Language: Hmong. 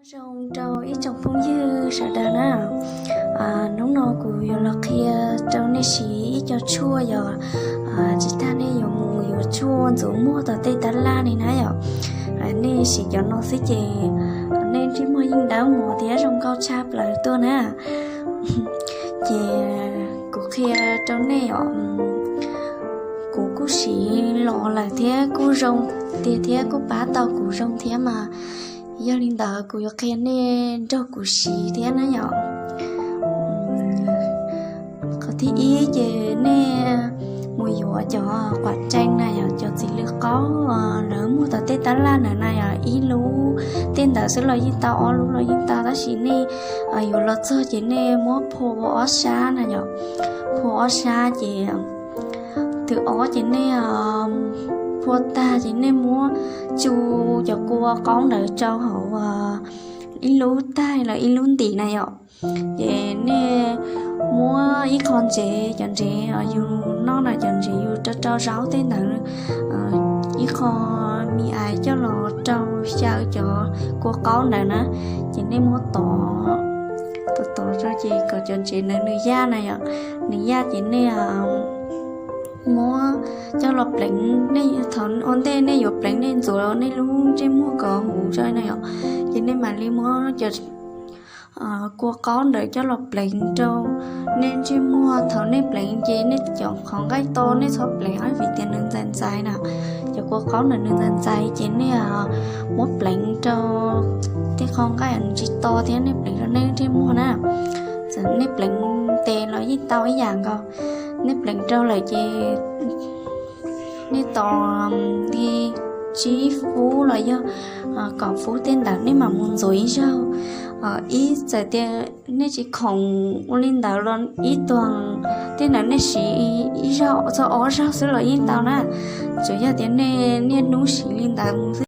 Nyob zoo rau ib tsoom phooj ywg sawv daws na. Hnub no kuv yuav los qhia rau nej siv ib co tshuaj yog tsis tas nej yuav mus yuav tshuaj ntxuav muag tom tej tab laj li na yom. Nej siv cov no xwb ces nej ntsej muag yeej dawb mos thiab zoo nkauj tshaj plaws tuaj na. Ces kuv qhia rau nej os, kuv kuj siv los lawm thiab kuj zoo tiag thiab kuj pab tau kuv zoo thiab mas, yog li ntawd kuv yuav qhia nej nrog kuv siv thiab na yom. Qhov thib ib ces nej mus yuav cov quav tsees na yom, cov txiv lws qaub lawv muag tom tej tab laj ntawd na yom, ib lub tej ntawd xwb los yeej tau, ob lub los yeej tau, tab sis nej yuav los txog ces nej muab phua ob sab na yom, phua ob sab ces thib ob ces nej phua tag ces nej muab tsu cov kua qaub ntawd rau hauv ib lub taig los ib lub ntim na yom. Ces nej muab ib qho ntsev, cov ntsev yus noj na, cov ntsev yus rau rau zaub tej ntawd, ib qho me ais coj los rau xyaw cov kua qaub ntawd na. Ces nej muab tov, tov tov rau ces kom cov ntsev ntawd nws yaj na yom, nws yaj ces nej muab coj los pleev, nej thaum ua ntej nej yuav pleev nej ntxuav nej lub ntsej muag kom huv rau na yom, ces nej mam li muab cov kua qaub ntawd coj los pleev rau nej ntsej muag. Thaum nej pleev ces nej cov qhov nqaij to nej txhob pleev vim tias nws ntxais ntxais na. Cov kua qaub ntawd nws ntxais ntxais ces nej muab pleev rau tej qhov nqaij nws tsis to thiab nej pleev rau nej ntsej muag na. Txawm nej pleev ntev los yeej tau ib yam nkaus. Nej pleev rau lawm ces nej tos li tsib fub los yog kaum fub tej ntawd nej mam mus ntxuav ib zaug. Ib txawm tias nej tsis khoom ua li ntawd los ib tuag tej ntawd nej siv ib zaug txog ob zaug xwb los yeej tau na. Tsuas yog tias nej niaj hnub siv li ntawd mus xwb.